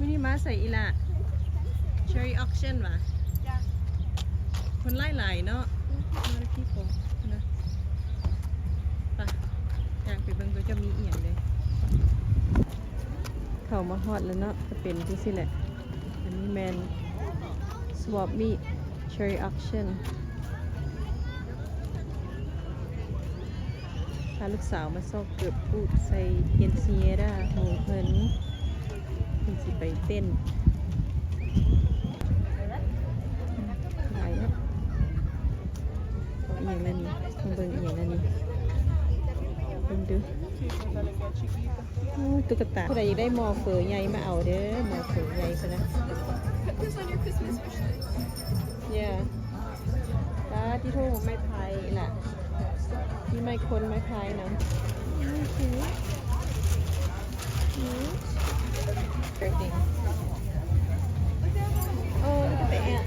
ມື້ນີ້ມາໃສອີ່ຫຼ້າ? Cherry auction ຫວາ? ຄົນຫຼາຍໆເນາະ. A lot of people ນະ. ໄປ ຍ່າງໄປເບິ່ງເຂົາເຈົ້າມີອີ່ຫຍັງເດ້. ເຂົ້າມາຮອດແລ້ວເນາະ ກະເປັນຈັ່ງຊີ້ແຫຼະ. ອັນນີ້ແມ່ນ swap meet, cherry auction. ພາລູກສາວມາຊອກເກີບປູດໃສ່ quinceañera ໝູ່ເພິ່ນ ເພິ່ນຊິໄປເຕັ້ນ. ຫຼາຍເນາະ. ເອົາອີ່ຫຍັງແລ້ວນີ້? ມາເບິ່ງອີ່ຫຍັງແລ້ວນີ້? ເບິ່ງດູ. ໂອ້ ຕຸກກະຕາ. ຜູ້ໃດຢາກໄດ້ໝໍ້ເຝີໃຫຍ່ມາເອົາເດີ ໝໍ້ເຝີໃຫຍ່ພຸ້ນນະ. Put this on your Christmas wish list. Yeah. ປາດຕິໂທ ໄມ້ໄຜ່ລະ ມີໄມ້ຄົນໄມ້ໄຜ່ນຳ. ອືມ ອືມ everything. Oh, look at the ant.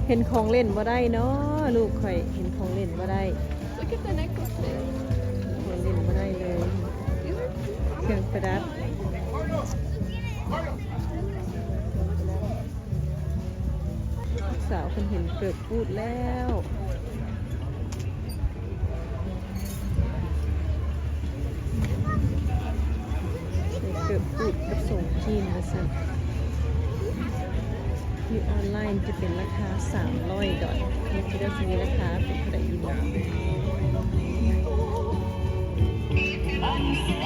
ເຫັນຂອງຫຼິ້ນບໍ່ໄດ້ເນາະ ລູກຂ້ອຍເຫັນຂອງຫຼິ້ນບໍ່ໄດ້. Look at the necklaces. ຂອງຫຼິ້ນບໍ່ໄດ້ເລີຍ These are cute. ເຄື່ອງປະດັບ. ສາວເພິ່ນເຫັນເກີບປູດແລ້ວ. ເກີບປູດກັບສົ້ງຈີນວ່າຊັ້ນ. ຢູ່ອອນລາຍຈະເປັນລາຄາສາມຮ້ອຍດອນ ແຕ່ວ່າຊິມີລາຄາເປັນເທົ່າໃດຢູ່ລາວ?